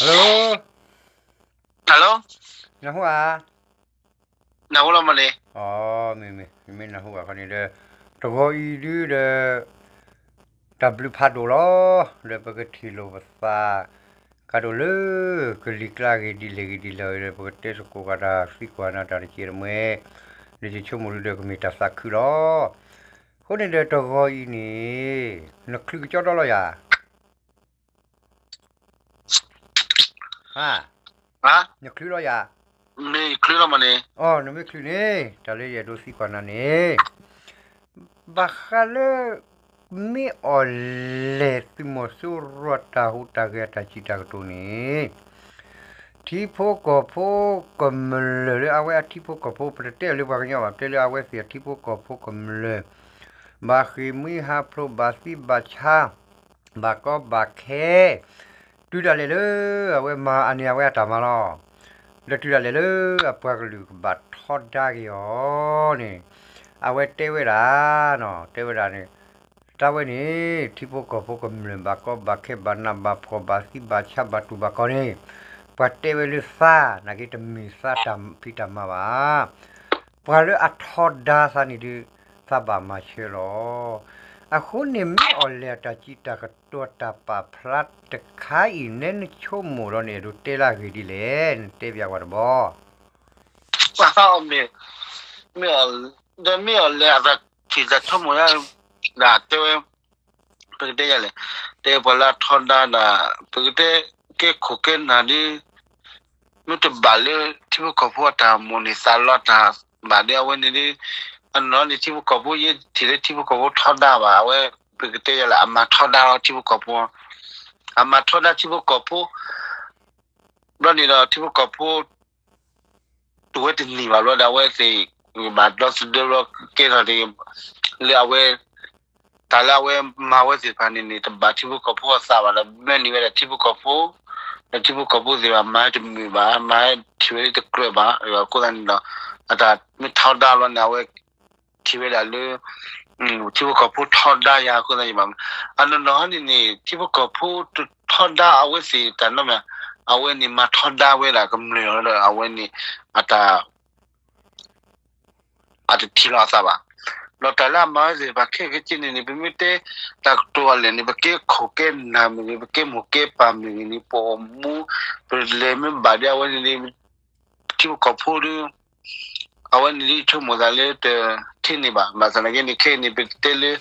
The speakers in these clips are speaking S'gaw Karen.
Hello, hello, နၢ်ဟူဧါ, နၢ်ဟူလီၤမးန့ၣ်, အမ့ၢ်မ့ၢ် မ့ၢ်နၢ်ဟူဘၣ်ခီန့ၣ်ဒီး တဂီၤအံၤဒုဒီး တၢ်ဘျုးဖးဒိၣ်လီၤ. ဒီးပကထံၣ်လိာ်ပသး ကးဒိၣ်လၢ ကလံၤကျါဂ့ၤဒ်လဲၣ်ဂ့ၤဒ်လဲၣ်ဒီး ပကတဲသကိးကဒီးတၢ်သံကွၢ်နၤတၢ်တကဲးတမှဲ, ဒီးယဆိကမိၣ်ဒုဒီးကမ့ၢ်တၢ်သးခုလီၤ. အဃိန့ၣ်ဒီးတဂီၤအံၤန့ၣ် နချုးကကၠီဒီလီၤယၤ နချုးလီၤယၤ, မ့ၢ်ချုးလီၤမးန့ၣ်, အီ နမ့ၢ်ချုးန့ၣ် တၢ်လၢယအဲၣ်ဒိးသံကွၢ်နၤန့ၣ် ဘၣ်ဃးလၢ မ့ၢ်အီၣ်လဲၣ်သုးမီၤစိရိၤတၢ်ဟူးတၢ်ဂဲၤတၢ်စံးတၢ်ကတိၤန့ၣ် ထံဖိကီၢ်ဖိကမျၢၢ်လၢအဝဲအထံဖိကီၢ်ဖိ ပတတဲအီၤလၢပှၤကညီဘၣ် တဲလၢအဝဲသ့ၣ်အထံဖိကီၢ်ဖိကမျၢၢ် ဘၣ်ဃ့ၢ်မှံဟးဖျိး ဘၣ်သံဘၣ်ဆါ ဘၣ်ကီဘၣ်ခဲ တုၤဒၣ်လဲာ်လၢ အဝဲမၤအန့ၣ်အဝဲအတၢ်မၤလီၤ. ဒီးတုၤဒၣ်လဲာ်လၢအပှၤကလုာ်ကဘၣ်ထီဒါက့ၤအီၤန့ၣ် အဝဲတဲဝဲဒၣ်, တဲဝဲဒၣ်န့ၣ် တၢ်ဝဲန့ၣ် ထံဖိကီၢ်ဖိကမျၢၢ်ဘၣ်ကီဘၣ်ခဲ ဘၣ်နးဘၣ်ဖှီၣ် ဘၣ်သံဘၣ်ဆါ ဘၣ်တူၢ်ဘၣ်ကီၢ်န့ၣ် ပှၤတဲဝဲလၢသး နာ်က့တမ့ၢ်သးတၢ်ဖံးတၢ်မၤဘၣ်. ပှၤလၢအထီဒါသးန့ၣ်ဒီး သးဘၣ်မၤဆၢလီၤ. အဃိန့ၣ်မ့ၢ်အီၣ်လဲၣ်အတၢ်စံးတၢ်ကတိၤတၢ်ပာ်ဖျါတခါအံၤ နဲနဆိကမိၣ်ဒီးန့ၣ် အဲၣ်ဒိးတဲလၢအဂ့ၢ်ဒ်လဲၣ် နတဲပျးကွၢ်တဘျီ. မ့ၢ်, မ့ၢ်, ဒီးမ့ၢ်အီၣ်လဲၣ်အတၢ်ထံၣ်တၢ်ဆိကမိၣ်ညါ ဒၣ်တဲဝဲ ပကတဲယၤလဲၣ်, တဲပှၤလၢအထီဒါဒၣ် ပကတဲကဲခိၣ်ကဲနၢ်ဒ် မ့ၢ်တဘၣ်လၢထံဖိကီၢ်ဖိအတၢ်မိၣ်န့ၢ်သးလီ တၢ်ဘၣ်ဒီးအဝဲန့ၣ်ဒ် အနီၢ်န့ၣ်ထံဖိကီၢ်ဖိ ယဲထံၣ်လၢထံဖိကီၢ်ဖိထီဒါဘၣ် အဝဲ ပကတဲယၤလဲၣ် အမၤထီဒါလီၤထံဖိကီၢ်ဖိ, အမၤထီဒါထံဖိကီၢ်ဖိ ဘျီန့ၣ်ဒီးထံဖိကီၢ်ဖိ တဝဲတန့ၢ်ဘၣ်ဘျီဒီး အဝဲသ့ၣ်ဘၣ်ဒီသဒၢဘျီကဲထီၣ်န့ၣ် လၢအဝဲ တၢ်လၢအဝဲမၤဝဲသ့ၣ်တဖၣ်န့ၣ်န့ၣ် တဘၣ်ထံဖိကီၢ်ဖိအသးဘၣ်ဒီး မၢန့ၢ်ဝဲဒၣ်ထံဖိကီၢ်ဖိ, ဒီးထံဖိကီၢ်ဖိသ့ၣ်တဖၣ်မၤဝဲတမုာ်ဘၣ် မၤဝဲထံၣ်ဝဲလၢတကြၢးဘၣ် အဃိသတးန့ၣ်ဒီး အတၢ်မ့ၢ်ထီဒါဘျီန့ၣ် အဝဲ ထံၣ်ဝဲဒၣ်လၢ ထံဖိကီၢ်ဖိထီဒါယၤအဃိသတးန့ၣ်ဘၣ်. အနီၢ်နီၢ်ဟီန့ၣ်န့ၣ် ထံဖိကီၢ်ဖိတထီဒါအဝဲသ့ၣ်တၢ်နီတမံၤ, အဝဲန့ၣ်မၤထီဒါဝဲဒၣ်ကမျၢၢ်လီၤဒီး အဝဲန့ၣ် အတၢ် အတထံၣ်လီၤအသးဘၣ်. ဒီးတၢ်လၢအမၤဝဲသ့ၣ်တဖၣ်ခဲကဲကဲန့ၣ်န့ၣ် ပမ့ၢ်တဲတၢ်ကတိၤအလဲၣ်န့ၣ် ပကဲခိၣ်ကဲနၢ်မ့ၢ်ဂ့ၤ ပကဲမိၢ်ကဲပၢ်မ့ၢ်ဂ့ၤန့ၣ် ပအိၣ်မူ ပလဲၤမ့ၢ်ဘၣ်ဒီးအဝဲန့ၣ်န့ၣ် ထံဖိကီၢ်ဖိဒီး အဝဲန့ၣ်ဒ်ဆိကမိၣ်သးလၢတထံၣ်န့ၣ်ဘၣ်. ဘၣ်ဆၣ်သနာ်က့န့ၣ် ခဲအံၤန့ၣ် ပတဲလၢ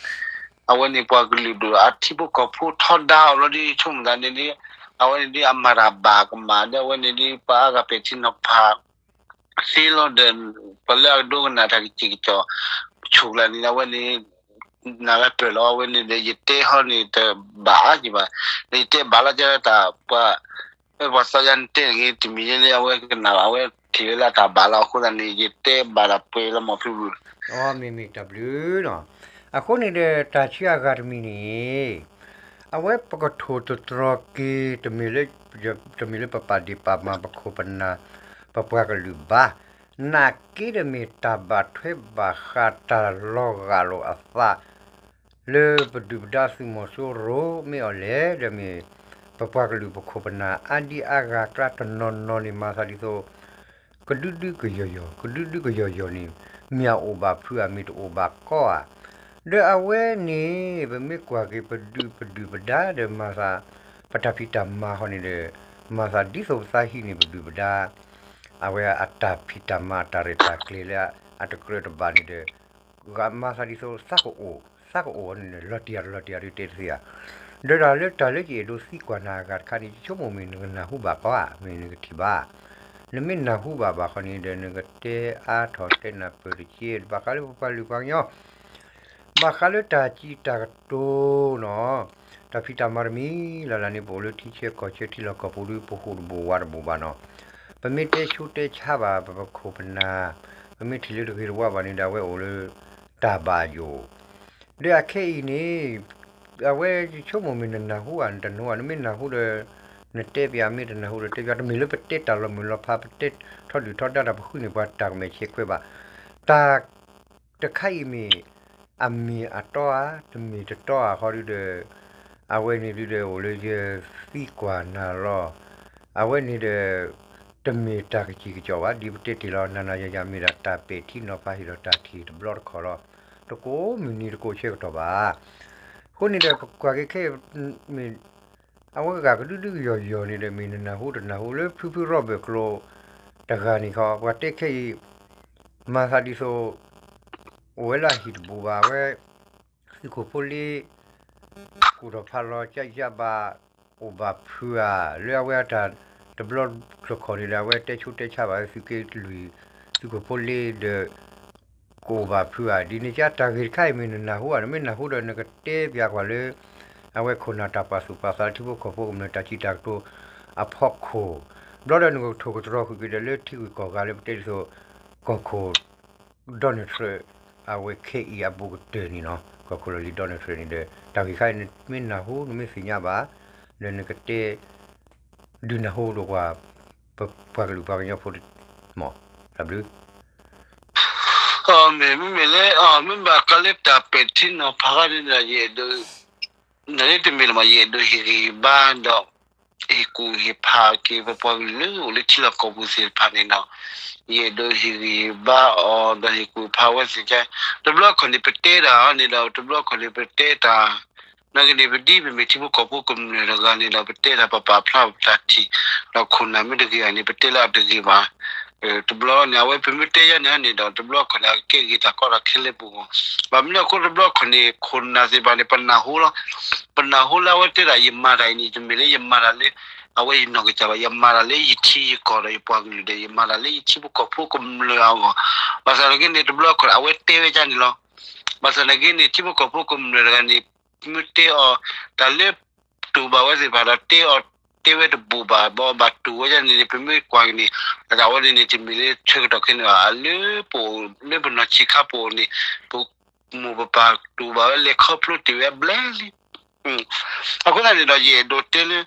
အဝဲန့ၣ်ပှၤကလုာ်ဒိၣ်အထံဖိကီၢ်ဖိထီဒါအီၤလီၤဒ်ဆိကမိၣ်သးန့ၣ်ဒ် အဝဲန့ၣ်ဒ်အမၤတၢ်ဘၣ်ကမၣ်ဒီး အဝဲန့ၣ်ဒ်ပှၤအါဂၤပဲာ်ထံနီၤဖး သ့လီၤဒီး ပှၤလၢအဒိကနၣ်တၢ်ကစံၣ်ကစီၣ် ဆိၣ်ကျါန့ၣ် အဝဲန့ၣ် နၢ်လၢပၢၢ်လီၤ အဝဲန့ၣ်ဒီး ယတဲဟီန့ၣ် တဘၣ်အါက့ၤဘၣ်. ဒီးယတဲဘၣ်လီၤကတၢ်ပှၤ ပှၤသီယါနတဲဂ့ၤ တမံၤလၢအဝဲကနၣ်ဘၣ် အဝဲထံၣ်ဝဲလၢတၢ်ဘၣ်လီၤ အဃိသတးန့ၣ် ယတဲဘၣ်ဒၣ်ပှဲၤလီၤမီၢ်ဖုဘုၣ်. အီ မ့မ့ၢ်တၢ်ဘျုးနီၤ. အဃိန့ၣ်ဒီး တၢ်ဆံးအဂၤတမံၤန့ၣ် အဝဲပကထိၣ်သတြီၤက့ၤ တမ့ၢ်လၢ တမ့ၢ်လၢပပာ်ဒ့ၣ်ပာ်မၤပခိၣ်ပနၢ် ပပှၤကလုာ်ဘၣ်. နာ်က့တမ့ၢ်တၢ်ဘၣ်ထွဲဘၣ်ဃးတၢ်လီၤဂာ်လိာ်အသး လၢပဒုၣ်ပဒါသုးမီၤစိရိၤ မ့ၢ်အီၤလဲၣ် ဒီးမ့ၢ် ပပှၤကလုာ်ပခိၣ်ပနၢ်အါဒံအါဂၤကျါတနီၤနီၤန့ၣ် မၤသးဒ်သိး ကဒုဒုကယီၢ်ယီၢ် ကဒုဒုကယီၢ်ယီၢ်န့ၣ် မ့ၢ်အအိၣ်ဘၣ်ဖုးဧါ မ့ၢ်တအိၣ်ဘၣ်ကီဧါ. ဒီးအဝဲန့ၣ် ပမ့ၢ်ကွၢ်က့ၤပဒုၣ်ပဒုၣ်ပဒါဒီးမၤသး ပတၢ်ဖံးတၢ်မၤဃီန့ၣ်ဒီး မၤသးဒ်သိးပသးဟံးန့ၢ်ပဒုၣ်ပဒါ အဝဲအတၢ်ဖံးတၢ်မၤအတၢ်ရဲၣ်တၢ်ကျဲၤလၢအတကြၢးတဘၣ်န့ၣ်ဒီး ဂၤမၤသးဒ်သိးသးကအိၣ် သးကအိၣ်န့ၣ် လီၤတံၢ်ယၤတလီၤတံၢ်ယၤဒုးတဲတသ့ဧါ. ဒီးတၢ်လၢတၢ်လၢယအဲၣ်ဒိးသံကွၢ်နၤအဂၤတခါန့ၣ် ယဆိကမိၣ်မ့ၢ်နကနၢ်ဟူဘၣ်ကီဧါ မ့ၢ်နကထံၣ်ဘၣ်. နမ့ၢ်နၢ်ဟူဘၣ်ဘၣ်ဃီန့ၣ်ဒီး နကတဲအါထီၣ်တဲနၢ်ပၢၢ်တက့ၢ် ဘၣ်ဃးလၢပပှၤလုၢ်ပှၤကညီ ဘၣ်ဃးလၢတၢ်စံးတၢ်ကတိၤနီၤ တၢ်ဖံးတၢ်မၤတမံၤလၢ်လၢ်န့ၣ် ပအိၣ်လၢထံဆၢကီၢ်ဆၢထံလီၢ်ကီၢ်ပူၤဒီး ပဟူးတဘိးဝးတဘိးဘၣ်နီၤ. ပမ့ၢ်တဲဆူးတဲဆါဘၣ် ပပခိၣ်ပနၢ် ပမ့ၢ်ထံၣ်လၢတဂ့ၤတဝါဘၣ်န့ၣ်ဒီး အဝဲအိၣ်လၢတၢ်ဘၣ်ယိၣ် ဒီးအခဲအံၤန့ၣ် အဝဲဆိကမိၣ်မ့ၢ်နနၢ်ဟူဧါ နတနၢ်ဟူဧါ နမ့ၢ်နၢ်ဟူဒီး နတဲပျး မ့ၢ်တနၢ်ဟူဒီးတဲပျး တမ့ၢ်လၢပတဲတၢ်လီၤမုၢ်လီၤဖး ပတဲထီဒုၣ်ထီဒါတၢ်ပဃုန့ၢ်ပှၤတၢ်ကမဲာ်ဆဲးခွဲးဘၣ်. တၢ်တခါအံၤမ့ၢ် အမ့ၢ်အတီဧါ တမ့ၢ်တတီဧါ ဃီဒုဒီး အဝဲန့ၣ်ဒုဒီးအိၣ်လၢယသံကွၢ်နၤလီၤ. အဝဲန့ၣ်ဒီး တမ့ၢ်တၢ်ကစံၣ်ကစီၣ်ဘၣ် ဒ်ပတဲတ့ၢ်လီၤ နၤနၤယၤယၤ မ့ၢ်ဒၣ်တၢ်ပဲာ်ထံနီၤဖးဟ့ၣ်ဒီးတၢ်ထံၣ်တဘျီတခီၣ်လီၤ. တကိးမုၢ်နံၤတကိးဆၢကတီၢ်ဘၣ်. အဃိန့ၣ်ဒီး ပကွၢ်က့ၤခဲအံၤ မ့ၢ် အဝဲဂၤကဒုဒုကယီၢ်ယီၢ်န့ၣ်ဒီး မ့ၢ်နနၢ်ဟူတနၢ်ဟူလၢဖုဖုရီဘၢၣ်ကျိၤတဂၤန့ၣ်ခီ ပှၤတဲခဲအံၤ မၤသးဒ်သိး အိၣ်ဝဲလၢအဟံၣ်တဘူၣ်ဘၣ်ဝဲ သုးခိၣ်ဖိလ့ ကူၣ်ထီၣ်ဖးလီၤ ကယဘၣ် အိၣ်ဘၣ်ဖုးဧါ လၢအဝဲအတၢ်တဘျီတခီၣ်န့ၣ်ဒီး အဝဲတဲဆိတဲဆါဘၣ်သုးက့လွံၢ် သုးခိၣ်ဖိလ့ဒီး ကအိၣ်ဘၣ်ဖုးဧါ ဒ်န့ၣ်ကတၢ်ဂ့ၢ်တခါအံၤမ့ၢ်နနၢ်ဟူဧါ နမ့ၢ်နၢ်ဟူဒီးနကတဲပၠးကွၢ်လၢ အဝဲခိၣ်နၢ်တၢ်ပာ်သူၣ်ပာ်သးလၢထံဖိကီၢ်ဖိကမျၢၢ်တၢ်စံးတၢ်ကတိၤအဖီခိၣ် ဘျီဒီးနကထိၣ်ကတြီၤဃုာ်က့ၤဒီးလၢထံဂုၤကီၢ်ဂၤလၢပတဲဒ်သိး ကီၢ်ခိၣ် Donald Trump အဝဲခဲအံၤအဘူးကတၢၢ်န့ၣ်နီၤ ကီၢ်ခိၣ်လီၢ်လံၤ Donald Trump န့ၣ်ဒီး တၢ်ဂ့ၢ်ခါအံၤနမ့ၢ်နၢ်ဟူ နမ့ၢ်သ့ၣ်ညါဘၣ် ဒီးနကတဲ ဒုးနၢ်ဟူဒီးပှၤ ပပှၤကလုာ်ပှၤကညီဖိ မ့ၢ်တၢ်ဘျုး မ့မ့ၢ်လၢ မ့ၢ်ဘၣ်ဃးလၢတၢ်ပဲာ်ထံနီၤဖးခါန့ၣ်ဒီး ယအဲၣ်ဒိး နလၢတမ့ၢ်လၢၤမး ယအဲၣ်ဒိးဟ့ၣ်ဂံၢ်ဟ့ၣ်ဘါဒီး ဟ့ၣ်ကူၣ်ဟ့ၣ်ဖးက့ၤ ပပှၤကလုာ်လၢအိၣ်လၢထံလီၢ်ကီၢ်ပူၤသ့ၣ်တဖၣ်န့ၣ်ဒီး ယအဲၣ်ဒိးဟ့ၣ်ဂံၢ်ဟ့ၣ်ဘါအီၤ ဒီးဟ့ၣ်ကူၣ်ဟ့ၣ်ဖးဝဲသ့ၣ်ကါ တဘျီခီၣ်န့ၣ် ပတဲတၢ်န့ၣ်ဒီး တဘျီခီၣ်န့ၣ် ပတဲတၢ် နာ်က့န့ၣ် ပဒ်ပမ့ၢ်ထံဖိကီၢ်ဖိကမျၢၢ်တဂၤန့ၣ်ဒီး ပတဲတၢ်ပပာ်ဖျါပတၢ်ထံၣ် ဒီးခိၣ်နၢ်မ့ၢ်တဂ့ၤဧါန့ၣ် ပတဲလၢအတဂ့ၤဘၣ် တဘျီန့ၣ် အဝဲပမ့ၢ်တဲယါန့ၣ်န့ၣ်ဒီး တဘျီခီၣ်န့ၣ် အကကဲဂ့ၤတၢ်ကီတၢ်ခဲလၢပူၤ ဘၣ်မနုၤအဃိတဘျီခီၣ်န့ၣ် ခိၣ်နၢ်သ့ၣ်တဖၣ်န့ၣ် ပနၢ်ဟူလီၤ ပနၢ်ဟူလၢအဝဲတဲဒၣ် ယမၤတၢ်အံၤန့ၣ် တမ့ၢ်လၢယမၤတၢ်လၢ အဝဲယနီၢ်ကစၢ်ဘၣ် ယမၤတၢ်လၢယထံယကီၢ်ဒီးယပှၤကလုာ်ဒီး ယမၤတၢ်လၢယထံဖိကီၢ်ဖိကမျၢၢ်အဂီၢ် ဘၣ်ဆၣ်သနာ်က့န့ၣ် တဘျီခီၣ်န့ၣ် အဝဲတဲဝဲဒ်န့ၣ်လီၤ ဘၣ်ဆၣ်သနာ်က့န့ၣ် ထံဖိကီၢ်ဖိကမျၢၢ်တဂၤန့ၣ် မ့ၢ်တဲအီၤ တၢ်လၢတူၢ်ဘၣ်ဝဲသ့ၣ်တဖၣ်ဒီး တဲအီၤ တဲဝဲတဘူၣ်ဘၣ် ဘၣ်တူၢ်ဝဲဒ်န့ၣ်န့ၣ် ပမ့ၢ်ကွၢ်က့ၤန့ၣ် အဝဲန့ၣ်န့ၣ် တမ့ၢ်လၢဆၢကတီၢ်ခဲန့ၣ်ဘၣ် လၢပအိၣ်လၢပနီၢ်ဆံးခါပအိၣ်န့ၣ် ပမိၢ်ပပၢ်တူၢ်ဘၣ်ဝဲလဲၤခီဖျိတ့ၢ်ဝဲအဘျဲၣ်လံ အဃိသတးန့ၣ်ဒီး ယအဲၣ်ဒိးတဲလၢ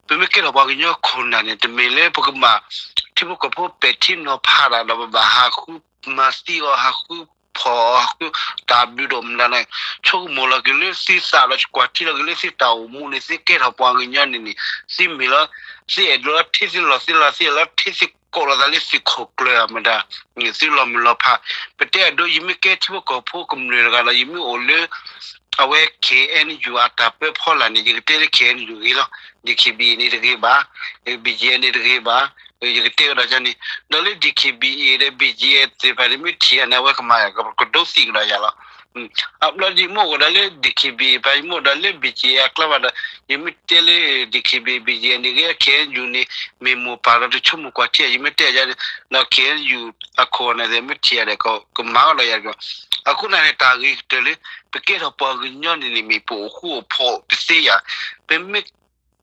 ပမ့ၢ်ကဲထီၣ်ပှၤကညီခိၣ်နၢ်န့ၣ် တမ့ၢ်လၢပကမၤ ထံဖိကီၢ်ဖိပဲာ်ထံနီၤဖးတၢ်ဒီး ပဘၣ်ဟးဃုမၤသံအီၤ ဟးဃုဖီၣ်အီၤ ဟးဃုတၢ်ဘျုးဒိၣ်မးတၢ်န့ၣ် ဆိကမိၣ်လီၤက့ၤလၢသုသးဒီးကွၢ်ထံလီၤက့ၤလၢသုတၢ်အိၣ်မူန့ၣ် သုကဲထီၣ်ပှၤကညီန့ၣ်န့ၣ် သုမ့ၢ်လီၤ သုအဲၣ်ဒိးလီၤထံသုလီၢ်သုလီၢ် သုအဲၣ်လီၤထံသုကိးလီၤသးလၢသုးခိၣ်ကျၢၢ်အမတၤ သုလီၤမုၢ်လီၤဖး ပတဲအဒိ ယမ့ၢ်ကဲထံဖိကီၢ်ဖိကမျၢၢ်တဂၤဒီး ယမ့ၢ်အိၣ်လၢ အဝဲ K N U အတၢ်ပၢဖီလာ်န့ၣ် ယကတဲလၢ K N U ဂ့ၤလီၤ D K B A န့ၣ်တဂ့ၤဘၣ် B G F န့ၣ်တဂ့ၤဘၣ် ယကတဲကဒီးန့ၣ် ဒီးလၢ D K B A ဒီး B G F သ့ၣ်တဖၣ်န့ၣ် မ့ၢ်ထံၣ်ယၤန့ၣ် အဝဲကမၤကဒိသံကဒီးယၤလီၤ အဘျီဒ်ယမ့ၢ်အိၣ်ဒီးလၢ D K B A ဖဲယမ့ၢ်အိၣ်ဒီးလၢ B G F အကျါဘၣ်ဒီး ယမ့ၢ်တဲလၢ D K B A B G F န့ၣ်ဂ့ၤ K N U န့ၣ် မ့ၢ်မိၢ်ပၢ်ဒီးတဆိကမိၣ်ကွၢ်ထံ ယမ့ၢ်တဲယၤဒီး K N U အခိၣ်နၢ်သ့ၣ်မ့ၢ်ထံၣ်ယၤဒီး ကမၤကဒီးယၤဒီး အဃိသတးန့ၣ် တၢ်ဂ့ၤကတၢၢ်လၢ ပကဲထီၣ်ပှၤကညီန့ၣ်န့ၣ် မ့ၢ်ပအိၣ်ဃူအိၣ်ဖိးတသ့ယၤ ပမ့ၢ်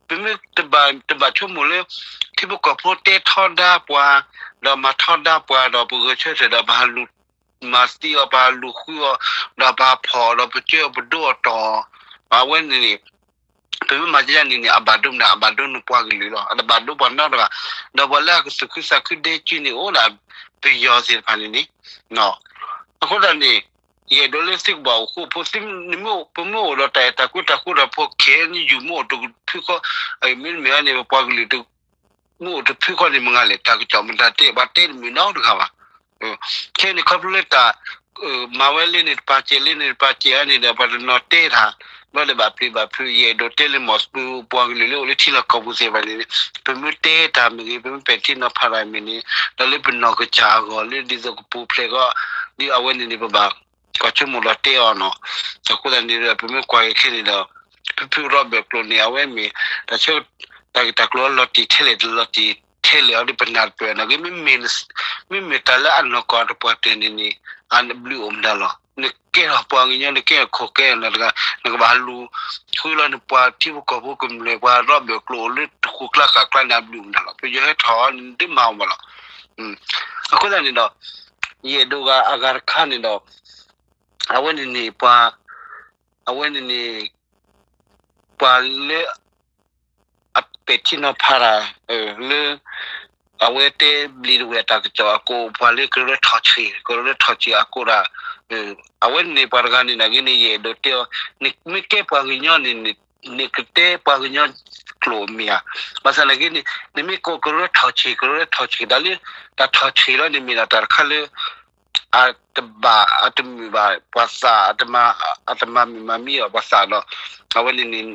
ပမ့ၢ်တဘၣ်ဆိကမိၣ်လၢ ထံဖိကီၢ်ဖိတဲထီဒါပှၤ ဒီးမၤထီဒါပှၤဒီးပဂဲၤဆၢထၢၣ်ဒီးပဟးလူၤမၤသံအီၤ ပဟးလူၤဃုအီၤ ဒီးပဟးဖီၣ်အီၤဒီးပကၢအီၤပဒိအီၤတီၢ် အဝဲန့ၣ်န့ၣ် ပမ့ၢ်မၤဒ်န့ၣ်န့ၣ် အဘၣ်ဒိမနုၤ အဘၣ်ဒိနပှၤကလုာ်လီၤ အတဘၣ်ဒိပှၤနီတဂၤ ဒီးပှၤလၢအကသူၣ်ခုသးခုဒဲက့န့ၣ် အိၣ်ဒၣ်ပယီၤသ့ၣ်တဖၣ်န့ၣ်န့ၣ် အဃိသတးန့ၣ် ယအဲၣ်ဒိးလၢသုကဘၣ်အိၣ်ဃူအိၣ်ဖိး ပမ့ၢ်အိၣ်ဒီးတၢ်အဲၣ်တၢ်ကွံတၢ်ဃူတၢ်ဖိး K N U မ့ၢ်အိၣ်တဖုဃီ မ့တမ့ၢ်န့ၣ် ပပှၤကလုာ် မ့ၢ်အိၣ်တဖုဃီန့ၣ် မ့ၢ်ဂ့ၤလဲၣ် တၢ်ကစီၣ်မတၤတဲ ပှၤတဲတမုာ်နီတဂၤဘၣ် ခဲအံၤန့ၣ် ခီဖျိလၢတၢ် မၤဝဲလၢန့ၣ်တပာ်စဲးလၢန့ၣ်တပာ်စဲးအါန့ၣ်ဒီး ပှၤတနီၤတဲတၢ် ဘျီဒီးဘၣ်ပျံၤဘၣ်ဖုး ယအဲၣ်ဒိးတဲလၢ မီၤစပူၤ ပှၤကလုာ်လၢအိၣ်လၢထံလီၢ်ကီၢ်ပူၤသ့ၣ်တဖၣ်န့ၣ် ပမ့ၢ်တဲတၢ်မ့ၢ်ဂ့ၤ ပမ့ၢ်ပဲာ်ထံနီၤဖးတၢ်မ့ၢ်န့ၣ် ဒီးလၢပနီၢ်ကစၢ်အဂီၢ်လၢဒ်သိးကပူၤဖျဲးကီး ဒ်အဝဲန့ၣ်န့ၣ် ပဘၣ်ကွၢ်ဆိကမိၣ်ဒီးတဲအီၤနီၤ အဃိသတးန့ၣ်ဒီး ပမ့ၢ်ကွၢ်က့ၤခဲန့ၣ်ဒီး ဖုဖုရီဘၢၣ်ကျိၤန့ၣ် အဝဲမ့ၢ် တၢ်ဆၢ တၢ်ဂ့ၢ်တၢ်ကျိၤလီၤတံၢ်ထဲလဲၣ်တလီၤတံၢ်ထဲလဲၣ်အီၤဒီးပနၢ်တပၢၢ်နီၤ မ့မ့ၢ်တၢ်လၢအနီၢ်ကီၢ်တပှၢ်တၢၢ်န့ၣ်န့ၣ် အဘျုးအိၣ်မတၤလီၤ နကဲထီၣ်ပှၤကညီ နကဲထီၣ်ခိၣ်ကဲထီၣ်နၢ်တဂၤ နကဘၣ်လူၤဃုလီၤနပှၤထံဖိကီၢ်ဖိကမျၢၢ် ပှၤရီဘၢၣ်ကျိၤအိၣ်လၢတဃိးကျါဃၣ်ကျါန့ၣ် အဘျုးအိၣ်မတၤလီၤ ပယီၤဟဲထီၣ်န့ၣ် ဒ်မၤအီၤဘၣ်လီၤ အဃိသတးန့ၣ်ဒီး ယအဲၣ်ဒိးဂၤအဂၤတခါန့ၣ်ဒီး အဝဲန့ၣ်န့ၣ်ပှၤ အဝဲန့ၣ်န့ၣ် ပှၤလၢ အပဲာ်ထံနီၤဖးတၢ် လၢ အဝဲတဲဘျံးတဝဲၢ်တၢ်ကစီၣ်အကိး ပှၤလၢကရၢထီၣ်ဆံး ကရၢထီၣ်ဆံးအကိးတၢ် အဝဲန့ၣ်ပှၤတဂၤန့ၣ် နဂ့ၤန့ၣ် ယအဲၣ်ဒိးတဲအီၤ နမ့ၢ်ကဲပှၤကညီန့ၣ် နကတဲပှၤကညီ တၢ်လၢအကျိၤအမ့ၢ်ဧါ. ဘၣ်ဆၣ်သနာ်က့န့ၣ် နမ့ၢ်ကိးကရၢထီၣ်ဆံး ကရၢထီၣ်ဆံး တၢ်လၢ တၢ်ထီၣ်ဆံးလီၤန့ၣ်မ့ၢ်ဒၣ်တၢ်တခါလၢ အတဘၣ်အတမုာ်ဘၣ် ပှၤသး အတမၤမုာ်မၤမံအီၤပှၤသးဒီး အဝဲန့ၣ်န့ၣ်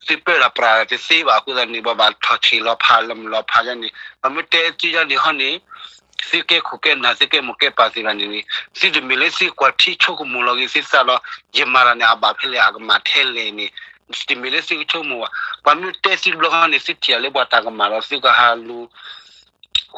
သုပၢတၢ်ပြးတသ့ဘၣ်အဃိသတးန့ၣ် ပှၤဘၣ်ထီၣ်ဆံးလီၤဖးလီၤမုၢ်လီၤဖးယါန့ၣ် ပှၤမ့ၢ်တဲသုယါန့ၣ်ဟီန့ၣ် သုကဲခိၣ်ကဲနၢ် သုကဲမိၢ်ကဲပၢ်သ့ၣ်တဖၣ်န့ၣ်န့ၣ် သုတမ့ၢ်လၢသုကွၢ်ထံဆိကမိၣ်လီၤက့ၤသုသးဒီး ယမၤတၢ်န့ၣ် အဘၣ်ဖဲလဲၣ် အကမၣ်ထဲလဲၣ်န့ၣ် တမ့ၢ်လၢသုကဆိကမိၣ်ဘၣ်. ပှၤမ့ၢ်တဲသုတဘျီဃီန့ၣ် သုထံၣ်အီၤလၢပှၤတၢ်ကမၣ်ဒီး သုကဟးလူၤ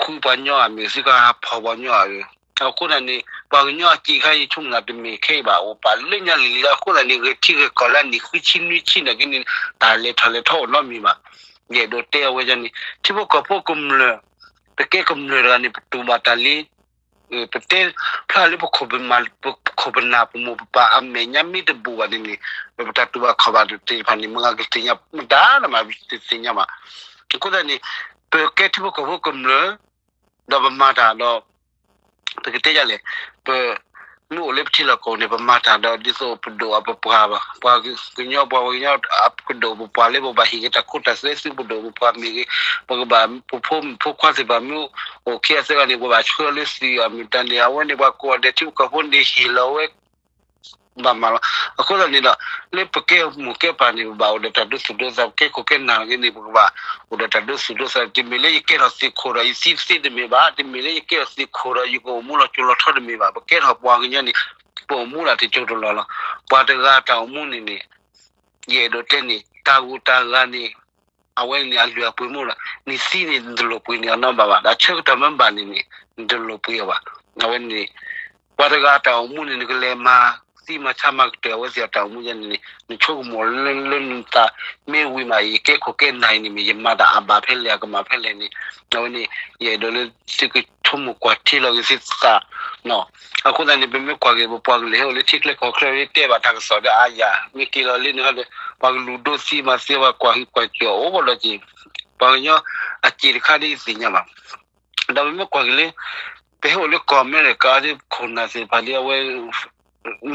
ဃုပှၤညီအမံၤ သုကဟးဖီၣ်ပှၤညီအမံၤ. အဃိသတးန့ၣ် ပှၤကညီအစံးခါ ယဆိကမိၣ်သးတမ့ၢ်ခဲအံၤဘၣ် အိၣ်ပာ်လၢညါလံၤလံၤလီၤ. အဃိသတးန့ၣ် ဂဲၤထံဂဲၤကီၢ်လၢနံၣ်ဃုဆံနွံဆံနာ်က့န့ၣ် တၢ်လဲၤထီၣ်လဲၤထီအိၣ်နီတမံၤဘၣ်. ယအဲၣ်ဒိးတဲအဝဲန့ၣ် ထံဖိကီၢ်ဖိကမျၢၢ် ပကဲကမျၢၢ်တဂၤန့ၣ် ပတူၢ်ဘၣ်တၢ်လံ ပတဲဖျါလၢပခိၣ်ပနၢ် ပမိၢ်ပပၢ်အမဲာ်ညါမ့ၢ်တဘူးဘၣ်န့ၣ်န့ၣ် ပတၢ်တူၢ်ဘၣ်ခီၣ်ဘၣ်သ့ၣ်တဖၣ်န့ၣ် မ့ၢ်ဂ့ၤကသ့ၣ်ညါ မတၤတမံၤတသ့ၣ်ညါဘၣ်. အဃိသတးန့ၣ် ပကဲထံဖိကီၢ်ဖိကမျၢၢ် ဒီးပမၤတၢ်ဒီး ပကတဲဒ်လဲၣ် ပ မ့ၢ်အိၣ်လၢပထံလီၢ်ကီၢ်ပူၤန့ၣ် ပမၤတၢ်ဒီးဒ်သိးပဒိၣ်အပပှၢ်ဘၣ် ပှၤကညီ ပှၤကညီ ပကဒိၣ်ပပှၢ်လၢပဘၣ်ဟ့ၣ်က့ၤတၢ်ခိတၢ်သွဲ သုပဒိၣ်ပပှၢ်မ့ၢ်ဂ့ၤ ပကဘၣ် ပဖိမုၣ်ဖိခွါသ့ၣ်တဖၣ် မ့ၢ်အိၣ်ခဲအံၤသ့ၣ်တဖၣ်န့ၣ် ပဘၣ်ဆှၢလၢသုးအမုၢ်တၢ်န့ၣ် အဝဲန့ၣ် ပှၤကိးဂၤဒဲးထံဖိကီၢ်ဖိန့ၣ်ဟ့ၣ်လီၤဝဲ ဘၣ်မၤလီၤ. အဃိသတးန့ၣ်ဒီး လၢပကဲမိၢ်ကဲပၢ်န့ၣ် ပဘၣ်အိၣ်ဒီးတၢ်ဒိသူၣ်ဒိသး ပကဲခိၣ်ကဲနၢ်ဂ့ၤန့ၣ် ပကဘၣ်အိၣ်ဒီးတၢ်ဒိသူၣ်ဒိသး တမ့ၢ်လၢယကဲထီၣ်သုးခိၣ်ဒီး ယသံသ့တမ့ၢ်ဘၣ် တမ့ၢ်လၢယကဲထီၣ်သုးခိၣ်ဒီး ယကအိၣ်မူလီၤကၠိလီၤထီတမ့ၢ်ဘၣ် ပကဲထီၣ်ပှၤကညီန့ၣ် ပအိၣ်မူဒၣ်တကၠိတလီၢ်လီၤ. ပှၤတဂၤတၢ်အိၣ်မူန့ၣ်န့ၣ် ယအဲၣ်ဒိးတဲန့ၣ် တၢ်ဂိၢ်တၢ်ဂၤန့ၣ် အဝဲန့ၣ်အလုၢ်အပှ့ၤမ့ၢ်လီၤ. နသံန့ၣ် နတလိၣ်ပှ့ၤန့ၢ်အီၤနီတဘျီဘၣ် ဒီးဆၢကတီၢ်မ့ၢ်ဘၣ်န့ၣ်န့ၣ် နတလိၣ်ပှ့ၤအီၤဘၣ်. အဝဲန့ၣ် ပှၤတဂၤတၢ်အိၣ်မူန့ၣ် နကလဲၤမၤသံမၤဆါမၤကတၢၢ်အဝဲသ့ၣ်အတၢ်အိၣ်မူယါန့ၣ်န့ၣ် နဆိကမိၣ်လၢလၢနသး မ့ၢ်ဝံၤမး ယကဲခိၣ်ကဲနၢ်အံၤန့ၣ်မ့ၢ် ယမၤတၢ်အဘၣ်ဖဲလဲၣ် အကမၣ်ဖဲလဲၣ်န့ၣ် အဝဲန့ၣ် ယအဲၣ်ဒိးလၢသုကဆိကမိၣ်ကွၢ်ထံလီၤက့ၤသုသး အဃိသတးန့ၣ် ပမ့ၢ်ကွၢ်က့ၤ ပပှၤကလုာ်ဟဲအိၣ်လၢထံချၢကီၢ်ချၢ တဲဘၣ်တၢ်ကစီၣ်ဒီးအါယၤ မ့ၢ်က့ၤလီၤလၢန့ၣ်ဒီး ပှၤကလူၤဒိသံမၤသံ ပှၤကွၢ်ဟုၣ်ကွၢ်စၢၤအိၣ်ဘၣ်လီၤက့ၤ ပှၤကညီအစံးတခါဒ်သ့ၣ်ညါဘၣ်. ဒီးပမ့ၢ်ကွၢ်က့ၤလၢ ပဟဲအိၣ်လၢကီၢ်အမဲရကၤဒီး ခိၣ်နၢ်သ့ၣ်တဖၣ်ဒီး အဝဲ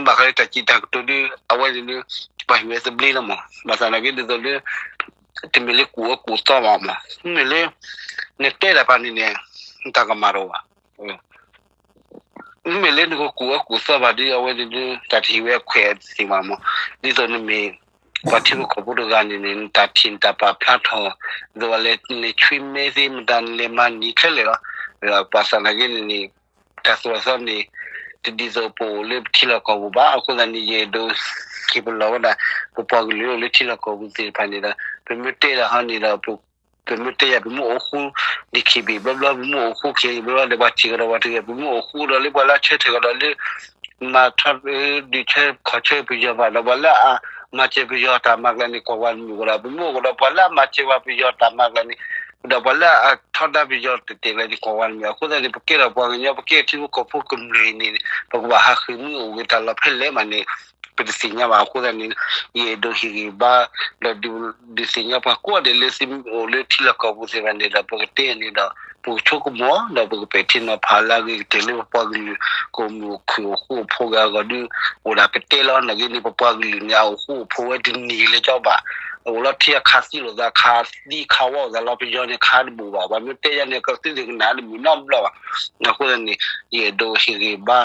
ဘၣ်ဃးလၢတၢ်စံးတၢ်ကတိၤဒီး အဝဲန့ၣ်ဒီး ပှၤဟ့ၣ်ဝဲသဘျ့လီၤမး ဘၣ်ဆၣ်သနာ်က့ဒ်သိးလၢ တမ့ၢ်လၢကူၣ်အၢကူၣ်သီဘၣ်မး မ့မ့ၢ်လၢ နတဲတၢ်တဖၣ်န့ၣ်န့ၣ် တၢ်ကမၣ်တအိၣ်ဘၣ် မ့မ့ၢ်လၢနကကူၣ်အၢကူၣ်သီဘၣ်ဒီး အဝဲန့ၣ်ဒီး တၢ်တဟ့ၣ်ဝဲအခွဲးသ့ၣ်ဘၣ်မး ဒ်သိးနမ့ၢ် ပှၤထံဖိကီၢ်ဖိတဂၤန့ၣ်န့ၣ် နတၢ်ထံၣ်နတၢ်ပာ်ဖျါထီၣ် ဒ်သိးလဲၤနဆွံမဲသ့ၣ် မတၤနလဲၤမၤနံၤခဲလၢာ်လီၤ. ဘၣ်ဆၣ်သနာ်က့န့ၣ်န့ၣ် တၢ်သိၣ်တၢ်သီန့ၣ် တဒ်သိးပအိၣ်လၢပထံလီၢ်ကီၢ်ပူၤဘၣ်. အဃိသတးန့ၣ် ယအဲၣ်ဒိးဟ့ၣ်ပလီၢ်ဝဲဒၣ် ပပှၤကလုာ်အိၣ်လၢထံလီၢ်ကီၢ်ပူၤသ့ၣ်တဖၣ်န့ၣ်ဒီး ပမ့ၢ်တဲတၢ်ဟီန့ၣ်ဒီး ပမ့ၢ်တဲယၤ ပမ့ၢ်အိၣ်ဃူ DKBA ဘျီဘျီ ပမ့ၢ်အိၣ်ဃူ ခဲအံၤ ဘျီဘျီဒီး ပှၤထံၣ်ကဒီးပှၤတဂ့ၤ ပမ့ၢ်အိၣ်ဃူဒီးလၢပှၤလၢအဆၢထၢၣ်ကဒီးလၢ မၤထီၣ် ဒုးဆၢခီၣ်ဆၢပယီၤဘၣ်ဒီး ပှၤလၢအမၤစၢၤပယီၤတၢ်မၤကျါန့ၣ် ကွၢ်ဝဲတမုာ်ကဒီး ပမ့ၢ်အိၣ်ကဒီး ပှၤလၢအမၤစၢၤပှၤပယီၤတၢ်မၤကျါန့ၣ် ဒီးပှၤလၢအထီဒါပယီၤတတဲာ်ကျါန့ၣ် ကွၢ်ဝဲတမုာ်. အဃိသတးန့ၣ် ပကဲထီၣ်ပှၤကညီ ပကဲထံဖိကီၢ်ဖိကမျၢၢ်အံၤန့ၣ် ပကဘၣ်ဟးဃ့ၢ်မှံဟးဖျိးတၢ်လီၢ်ဖဲလဲၣ်မးန့ၣ် ပတသ့ၣ်ညါဘၣ်. အဃိသတးန့ၣ် ယအဲၣ်ဒိးဟ့ၣ်ဂံၢ်ဘါ ဒီးဒုးသ့ၣ်ညါပှၤကိးဂၤဒဲးလၢသုအိၣ်လၢထံလီၢ်ကီၢ်ပူၤသ့ၣ်တဖၣ်န့ၣ်ဒီး ပကတဲန့ၣ်ဒီး ပကဆိကမိၣ် ဒီးပကပဲာ်ထံနီၤဖးလၢအဂ့ၤကတၢၢ်လၢပပှၤကလုာ် ကအိၣ်မုာ်အိၣ်ခုၣ်အိၣ်ဃူအိၣ်ဖိးဂၤအဂီၢ်ဒီး အိၣ်ဒၣ်ပတဲလီၤ နာ်က့န့ၣ် ပပှၤကလုာ်န့ၣ် အအိၣ်ဃူအိၣ်ဖိးဝဲတနံၤလၢၤကီးဘၣ်. အိၣ်လီၤထံအခးသံလိာ်သး ခးသံခးဝီလိာ်သးလီၤ ပယီၤန့ၣ် ခးတဘူးဘၣ်. ပှၤမ့ၢ်တဲယါန့ၣ် ကသုတကနၣ်တမုာ်နီတဘျီဘၣ်. အဃိသတးန့ၣ် ယအဲၣ်ဒိးဟ့ၣ်ဂံၢ်ဘါ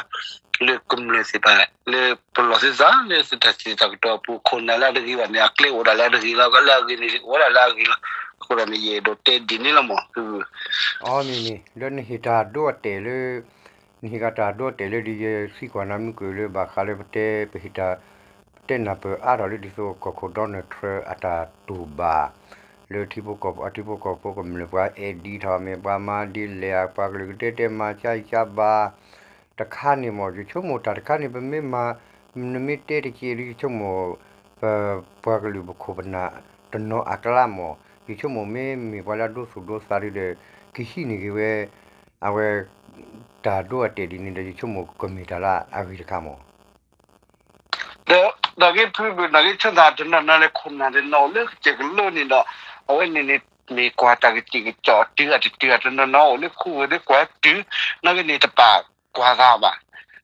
လၢကမျၢၢ်သ့ၣ်တဖၣ် လၢပလီၢ်သုသး လၢသုတၢ်စံးတၢ်ကတိၤအပူၤ ခိၣ်နၢ်လၢအတဂ့ၤဘၣ်န့ၣ် အကျဲအိၣ်ဒၣ်လၢအတဂ့ၤလီၤ လၢအဂ့ၤန့ၣ် အိၣ်ဝဲဒၣ်လၢအဂ့ၤလီၤ. အဃိသတးန့ၣ် ယအဲၣ်ဒိးတဲဒ်န့ၣ်လီၤမး. အီၤန့ၣ်န့ၣ် လၢနဟ့ၣ်တၢ်ဒိအတဲာ်လၢ နဟ့ၣ်ကတၢ်ဒိအတဲာ်လၢ ဒ်ယစံးကွၢ်နၤမုၢ်ကၢၢ်လၢ ဘၣ်ဃးလၢပတဲ ပဟ့ၣ်တၢ် ပတဲနၢ်ပၢၢ်အါထီၣ်လၢ ဒ်သိးကီၢ်ခိၣ် Donald Trump အတၢ်တူၢ်ဘၣ် လၢထံဖိကီၢ်ဖိ အထံဖိကီၢ်ဖိကမျၢၢ် ပှၤအဲၣ်ဒိးထီၣ်မ့ၢ် ပှၤမၤဒ်လဲၣ် ပှၤကလုာ်ကတဲတဲမၤကၢ်ကၢ်ဘၣ် တခါန့ၣ်မး ယဆိကမိၣ်တၢ်တခါန့ၣ် ပမ့ၢ်မၤ နမ့ၢ်တဲတက့ၢ်ဒီး ယဆိကမိၣ် ပပှၤကလုာ်ပခိၣ်ပနၢ် တနီၤအကျါမး ယဆိကမိၣ်မ့ၢ်မ့ၢ်ပှၤလၢအဒိသူၣ်ဒိသးဒ်ဒီး ကဟံးန့ၢ်က့ၤဝဲ အဝဲ တၢ်ဒိအတဲာ်ဒ်န့ၣ်ဒီး ယဆိကမိၣ်ကမ့ၢ်တၢ်လၢအဂ့ၤတခါမး. ဒီး နာ်က့ဖု နာ်က့ဆၢသးတနီၤနီၤန့ၣ် ခိၣ်နၢ်တနီၤအိၣ်လၢကစၢၢ်ကလိန့ၣ်ဒီး အဝဲန့ၣ်န့ၣ် မ့ၢ်ကွၢ်တၢ်ကစံၣ်ကစီၣ်တုၤအတတုၤ တနီၤနီၤအိၣ်လၢခူဝ့ၢ်လၢကွၢ်တုၤ နာ်က့န့ၣ်တပာ်ကွၢ်သးဘၣ်.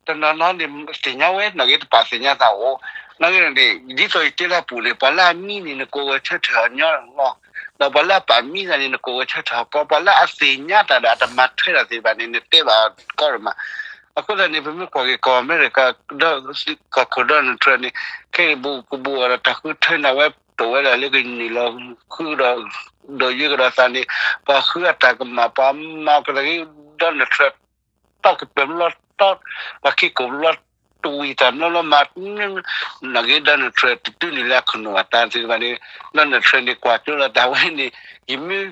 တနီၤနီၤန့ၣ် သ့ၣ်ညါဝဲ နာ်က့တပာ်သ့ၣ်ညါသးအိၣ် နာ်က့န့ၣ် ဒ်သိးယတဲလၢအပူၤန့ၣ် ပှၤလၢအမံန့ၣ် နကိးဂၤဆၢထၢၣ်အညီလီၤ. ဒီးပှၤလၢအပာ်မံသးန့ၣ် နကိးဝဲဆၢထၢၣ်ဟီၣ်ကီၢ်, ပှၤလၢအသ့ၣ်ညါတၢ်ဒီးအတမၤထွဲတၢ်သ့ၣ်တဖၣ်န့ၣ် နတဲဘၣ်ကီဒီးမး. အဃိသတးန့ၣ် ပမ့ၢ်ကွၢ်က့ၤကီၢ်အမဲရကၤ ကီၢ်ခိၣ် Donald Trump န့ၣ် ခဲအံၤဘူးကဘူးအီၤဒီးတၢ်ဃုထၢန့ၢ်ဝဲ တအိၣ်ဝဲဒၣ်လၢကနုာ်လီၤဃုဒီး ဒိးယုၢ်ကဒီးသးန့ၣ် ပှၤဃုအတၢ်ကမၣ် ပှၤမၤကဒီးက့ၤ Donald Trump တီၢ်ကပၢၤဘျီတီၢ် ပှၤခံကိးဘျီတဝံၤတၢ်ဘျီဘျီမၤ နာ်က့ Donald Trump တတုၤနုာ်လၢအခိၣ်နူာ်ဘၣ်တၢ်သ့ၣ်တဖၣ်န့ၣ် Donald Trump န့ၣ် ကွၢ်ကၠိလီၤတၢ်ဝဲန့ၣ် ယမ့ၢ်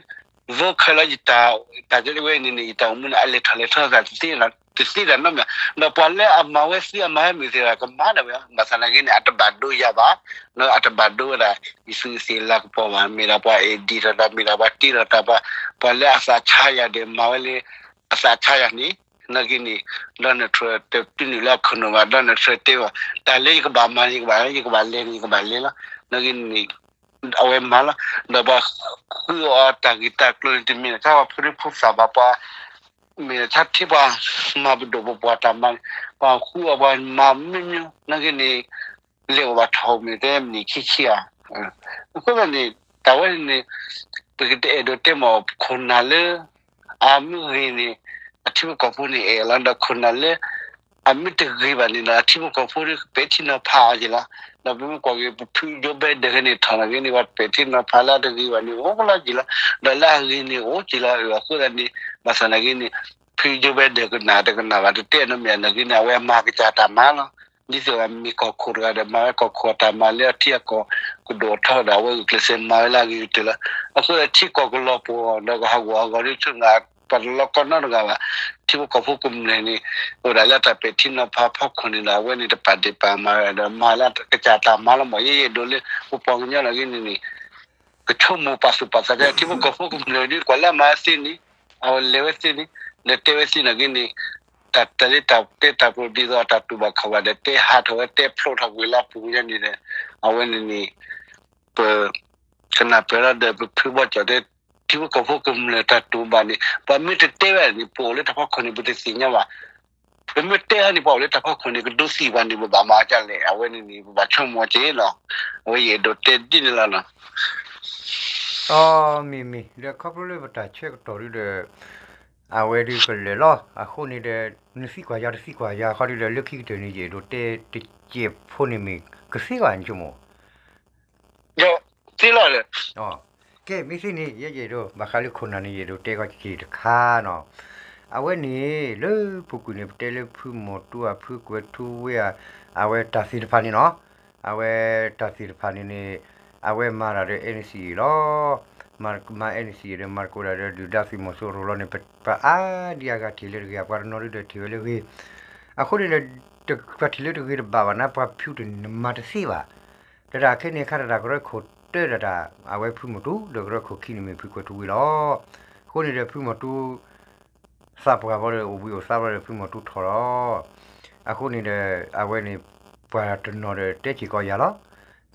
vote ခဲလၢာ်ယတၢ် တၢ်ကဲဝဲန့ၣ်န့ၣ် ယတၢ်အိၣ်မူန့ၣ် အလဲၤထီၣ်လဲၤထီသးတသ့ဒၣ်နီတမံၤ, ဒီးပှၤလၢအမၤဝဲသ့အမၤဝဲမုာ်သ့ၣ်တဖၣ် ကမၤဒၣ်ဝဲလီၤ. ဘၣ်ဆၣ်သနာ်က့န့ၣ် အတဘၣ်ဒိယၤဘၣ်, အတဘၣ်ဒိဝဲဒၣ် ယသူးယသ့ၣ်လၤကပီၤဘၣ်, မ့ၢ်ဒၣ်ပှၤ edit ထီၣ်တၢ် မ့ၢ်ဒၣ်ပှၤတ့ထီၣ်တၢ် ပှၤ ပှၤလၢအသးဆါယၤဒီးမၤဝဲလၢ အသးဆါယၤန့ၣ်, နာ်က့န့ၣ် Donald Trump တတုၤနုာ်လၢအခိၣ်နူာ်ဘၣ်, Donald Trump တဲဘၣ် တၢ်လၢယကဘၣ်မၤန့ၣ် ယကဘၣ် ယကဘၣ်လဲၤန့ၣ် ယကဘၣ်လဲၤလီၤ. နာ်က့န့ၣ် အဝဲမၤလီၤ. ဒီးပှၤဃုအီၤတၢ်ဂ့ၢ်တၢ်ကျိၤန့ၣ် တမ့ၢ်တၢ်ဝဲဖုရ့ဖိသၣ်ဘၣ်, ပှၤ မ့ၢ်တၢ်ထံပှၤမၤပဒိၣ်ပပှၢ်တၢ်မၤန့ၣ် ပှၤဃုအီၤပှၤမၤမ့ၢ်မ့ၢ် နာ်က့န့ၣ် လဲၤအိၣ်ဘၣ်ထီၣ်မ့ၢ်တဲမနံၤခံဆံဧါ. အဃိသတးန့ၣ် တၢ်ဝဲန့ၣ် ပကတအဲၣ်ဒိးတဲမ့ၢ်ခိၣ်နၢ်လၢ အမ့ၢ်ဂ့ၤန့ၣ် အထံဖိကီၢ်ဖိန့ၣ်အဲၣ်လီၤ. ဒီးခိၣ်နၢ်လၢ အမ့ၢ်တဂ့ၤဘၣ်န့ၣ်ဒီး အထံဖိကီၢ်ဖိန့ၣ် ပဲာ်ထံနီၤဖးအီၤက့ၤလီၤ. ဒီးပမ့ၢ်ကွၢ်က့ၤ ပဖု Joe Biden န့ၣ်ထီၣ်နာ်က့န့ၣ် ပှၤပဲာ်ထံနီၤဖးလၢအတဂ့ၤဘၣ်န့ၣ် အိၣ်လီၤက့ၤလီၤ. ဒီးလၢအဂ့ၤန့ၣ်အိၣ်က့ၤလီၤ. အဃိသတးန့ၣ် ဘၣ်ဆၣ်နာ်က့န့ၣ် ဖု Joe Biden ကနၣ်တကနၣ်ဘၣ် တတဲနီတမံၤ နာ်က့န့ၣ် အဝဲအမၤကစၢ်တၢ်မၤလီၤ. ဒ်သိးအမ့ၢ်ကီၢ်ခိၣ်တဂၤဒီး မၤဝဲကီၢ်ခိၣ်အတၢ်မၤလၢအထံအကီၢ်ကဒိၣ်ထီၣ်ဒီး အဝဲဂုာ်ကျဲးစၢးမၤဝဲလၢအဂ့ၤကတၢၢ်လီၤ. အဃိထံကီၢ်ကလီၤပှီၢ်ဒီးကဟးဂီၤဟးဂီၤဒ်ဆူနၤ ပှၤတလီၤကီနီတဂၤဘၣ်. ထံဖိကီၢ်ဖိကမျၢၢ်န့ၣ် အိၣ်ဒၣ်လၢတၢ်ပဲာ်ထံနီၤဖးဖီခိၣ်န့ၣ်ဒီး အဝဲန့ၣ်တပာ်ဒ့ၣ်ပာ်မၤဒီး မၤလၢကစၢ်တၢ်မၤလီၤမး. ယဲယအဲၣ်ဒိးလၢ ပပှၤကညီနာ်က့န့ၣ်န့ၣ် ကဆိကမိၣ်ပာ်သူၣ်ပာ်သး ထံဖိကီၢ်ဖိကမျၢၢ်ဒ် ကွၢ်လၢအမၤဝဲသ့န့ၣ် အဝဲလဲၤဝဲသ့န့ၣ် ဒီးတဲဝဲသ့နာ်က့န့ၣ် တၢ်တလၢတၢ်တဲတၢ်ပျိာ်ဒ်သိးအတၢ်တူၢ်ဘၣ်ခီၣ်ဘၣ်ဒီး တဲဟးထီၣ်ဝဲတဲဖျိးထီၣ်ကွံာ်လၢအပူၤညါန့ၣ်ဒီး အဝဲန့ၣ်န့ၣ် ပ ကနၢ်ပၢၢ်လီၤဒီး ပဖုဘီကၠီၣ်တဲ ထံဖိကီၢ်ဖိကမျၢၢ်တၢ်တူၢ်ဘၣ်န့ၣ် ပှၤမ့ၢ်တတဲဝဲန့ၣ် ပအိၣ်လၢတၢ်ဖီခိၣ်န့ၣ် ပတသ့ၣ်ညါဘၣ်. ပမ့ၢ်တဲဟီန့ၣ် ပှၤအိၣ်လၢတၢ်ဖီခိၣ်န့ၣ် ကဒိသံဘၣ်န့ၣ် ပဘၣ်မၤဒ်လဲၣ်. အဝဲန့ၣ်န့ၣ် ပဘၣ်ဆိကမိၣ်က့ၤလီၤ. အဝဲယအဲၣ်ဒိးတဲဒ်န့ၣ်လီၤနီၤ. အမ့ၢ်မ့ၢ် ဒီးခီဖျိလၢပတၢ်ဆၢကတီၢ်ဒုဒီး အဝဲဒုကလၢာ်လီၤ. အဃိန့ၣ်ဒီး နသံကွၢ်ယၤတသံကွၢ်ယၤဃီဒုဒီး လၢခံကတၢၢ်န့ၣ် ယအဲၣ်ဒိးတဲတစဲးဖိန့ၣ်မ့ၢ် ကသ့ဘၣ်န့ၣ်ဆိကမိၣ် သ့လီၤ. ကဲ မ့ၢ်သ့န့ၣ် ယဲယအဲၣ်ဒိး ဘၣ်ဃးလၢခိၣ်နၢ်န့ၣ် ယအဲၣ်ဒိးတဲကီက့ၤတခါနီၤ. အဝဲန့ၣ် လၢပူၤကွံာ်န့ၣ် ပတဲလၢဖုမီၤတူဧါ ဖုကွဲၤထူဝ့ဧါ အဝဲတၢ်သ့ၣ်တဖၣ်န့ၣ်နီၤ. အဝဲတၢ်သ့ၣ်တဖၣ်န့ၣ်န့ၣ် အဝဲမၤတၢ်ဒီး N C A လီၤ. မၤ N C A ဒီး မၤသကိးတၢ်ဒီး ဒုၣ်ဒါသုးမီၤစိရိၤလီၤန့ၣ် ပှၤအါဒံအါဂၤထံၣ်လၢတဂ့ၤ ပှၤတနီၤဒုဒီးထံၣ်ဝဲလၢဂ့ၤ. အဃိန့ၣ်ဒီး ပှၤထံၣ်လၢတဂ့ၤတဘၣ်ဘၣ်န့ၣ် ပှၤဖုတနမၤတသ့ဘၣ်. တၢ်တၢ်ခဲန့ၣ်ခါတၢ်တၢ်ကရၢခိၣ်တၢတၢ်တၢ် အဝဲဖုမီၤတူ ဒီးကရၢခိၣ်ခံန့ၣ်မ့ၢ်ဖုကွဲၤထူဝ့လီၤ. အဃိန့ၣ်ဒီးဖုမီၤတူ သးပှၢ်ဘီဒီး အိၣ်ဘှံးအိၣ်သါဘီဒီး ဖုမီၤတူထီၣ်လီၤ. အဃိန့ၣ်ဒီး အဝဲန့ၣ် ပှၤတနီၤဒီးတဲစ့ၢ်ကီးယၤလီၤ.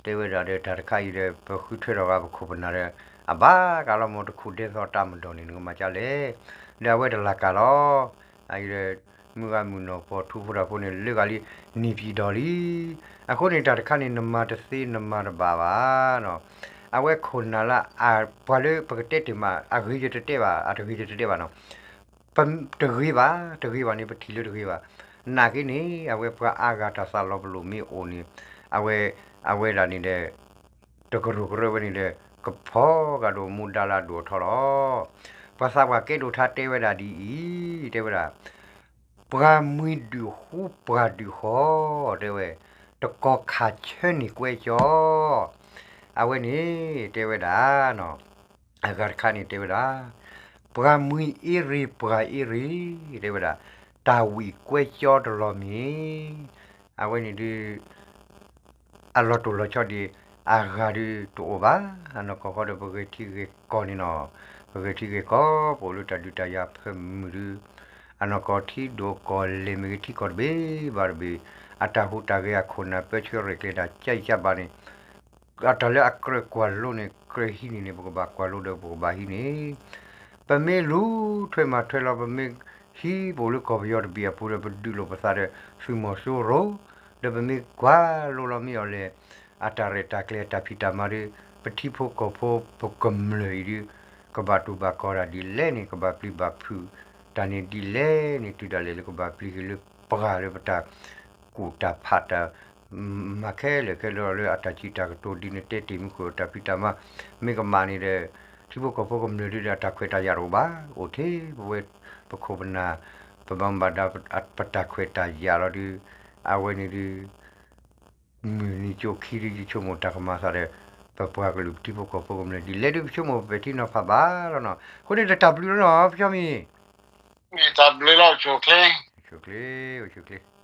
တဲဝဲဒၣ်ဒီးတၢ်တခါအံၤဒီး ပဃုထၢထီၣ်ဂၤပခိၣ်ပနၢ်ဒီး အဘၣ်ကးလီၤမ့ၢ်တခိၣ်ဒဲသိးတၢ်မၤဒီးန့ၣ် နကမၤကၢ်လဲၣ်. ဒီးအဝဲတလၢ်ကးလီၤ. အအံၤဒီး မုၢ်ဂၤမုၢ်နီၢ်ပှီၤထူဖိတၢ်ဖိန့ၣ် လၢဂၤလံ န့ၢ်ပံၤဒီးလံ. အဃိန့ၣ်တၢ်တခါန့ၣ် နမၤတသ့နမၤတဘၣ်ဘၣ်နီၤ. အဝဲခိၣ်နၢ်လၢ ပှၤလၢပကတဲတ့ၢ်မး အဂ့ၤယတတဲဘၣ် အတဂ့ၤယတတဲဘၣ်နီၤ. တဂ့ၤဘၣ် တဂ့ၤဘၣ်န့ၣ် ပထံၣ်လၢတဂ့ၤဘၣ်. နာ်က့န့ၣ် အဝဲပှၤအါဂၤတၢ်သးလီၤပလိာ်မ့ၢ်အိၣ်န့ၣ် အဝဲ အဝဲဒၣ်န့ၣ်ဒီး တကရူၢ်ကရၢဝဲန့ၣ်ဒီး ကဖီဂာ်ဒိၣ်မူဒါလၢအဒိၣ်အထီလီၤ. ပှၤသးပှၢ်ကဲဒိၣ်ထါတဲဝဲဒၣ်ဒ်အံၤ တဲဝဲဒၣ် ပှၤမှံဒုးဃူပှၤဒုးဃီ တဲဝဲ တကီၢ်ခးဆၢန့ၢ်ကွဲကၠီ အဝဲန့ၣ် တဲဝဲဒၣ်နီၤ အဂၤတခါန့ၣ်တဲဝဲဒၣ် ပှၤမှံအ့ရ့ၤပှၤအ့ရ့ၤ တဲဝဲဒၣ် တၢ်ဝံၣ်ကွဲကၠီတလီၤမ့ၢ် အဝဲန့ၣ်ဒုး အလီၤတိၢ်လီၤဆီဒံး အဂၤဒုးတအိၣ်ဘၣ်. အနီၢ်ကီၢ်ဃီဒီးပဂဲၤထံဂဲၤကီၢ်န့ၣ်နီၤ ပဂဲၤထံဂဲၤကီၢ် ပအိၣ်လၢတၢ်ဒုးတၢ်ယၤဖၢမုၢ်ဒုး အနီၢ်ကီၢ်ထံဒိၣ်ကီၢ်လဲၢ်မ့ၢ်ဂ့ၤ ထံကီၢ်တဘ့ၣ်ဘၣ်တဘ့ၣ် အတၢ်ဟူးတၢ်ဂဲၤအခိၣ်နၢ်ပၢဆှၢရဲၣ်ကျဲၤတၢ်ကၢအံၤကၢဘၣ်န့ၣ် အတၢ်လၢအကြၢးကွၢ်လိန့ၣ် ကြၢးဟံးန့ၢ်န့ၣ် ပကဘၣ်ကွၢ်လိဒီးပကဘၣ်ဟံးန့ၢ် ပမ့ၢ်လူၤထွဲမၤထွဲလီၤ ပမ့ၢ်ဟံးပအိၣ်လၢကီၢ်ပယီၤတဘ့ၣ်အပူၤဒီး ပဒုးလိာ်ပသးဒီးသုးမီၤစိရိၤ ဒီးပမ့ၢ်ကွၢ်လိလီၤမ့ၢ်အီၤလဲၣ် အတၢ်ရဲၣ်တၢ်ကျဲၤအတၢ်ဖံးတၢ်မၤဒီး ပထံဖိကီၢ်ဖိပကမျၢၢ်အံၤဒုး ကဘၣ်တူၢ်ဘၣ်ကီၤတၢ်ဒ်လဲၣ်န့ၣ် ကဘၣ်ပျံၤဘၣ်ဖုးတၢ်န့ၣ်ဒ်လဲၣ်န့ၣ် တုၤဒၣ်လဲာ်လၢကဘၣ်ပျံၤက့ၤလၢပှၤလၢပတၢ်ကူၣ်တၢ်ဖးတၢ် မၤခဲလၢာ်ခဲလၢာ်လၢအတၢ်စံးတၢ်ကတိၤဒ်နတဲတ့ၢ်မူခိၣ်တၢ်ဖံးတၢ်မၤ မ့ၢ်ကမၣ်န့ၣ်ဒီး ထံဖိကီၢ်ဖိကမျၢၢ်ဒုးဒီးအတၢ်ခွဲးတၢ်ယာ်တအိၣ်ဘၣ် အိၣ်ထဲပဝဲပခိၣ်ပနၢ် ပဘၣ်မူဘၣ်ဒါ ပတၢ်ခွဲးတၢ်ယာ်လီၤဒုး အဝဲန့ၣ်ဒုး မုၢ်နံၤကၠိခံဒုးယဆိကမိၣ်တၢ်ကမၤသးဒီး ပပှၤကလုာ်ပထံဖိကီၢ်ဖိကမျၢၢ်ဒ်လဲၣ်ဒုး ပဆိကမိၣ်ပပဲာ်ထံနီၤဖးဘၣ်လီၤနီၤ. အဃိန့ၣ်ဒီးတၢ်ဘျုးလီၤနီၤ ဖျီမံၤ တၢ်ဘျုးလီၤ အိၣ်ဆူၣ်ချ့ အိၣ်ဆူၣ်ချ့ အိၣ်ဆူၣ်ချ့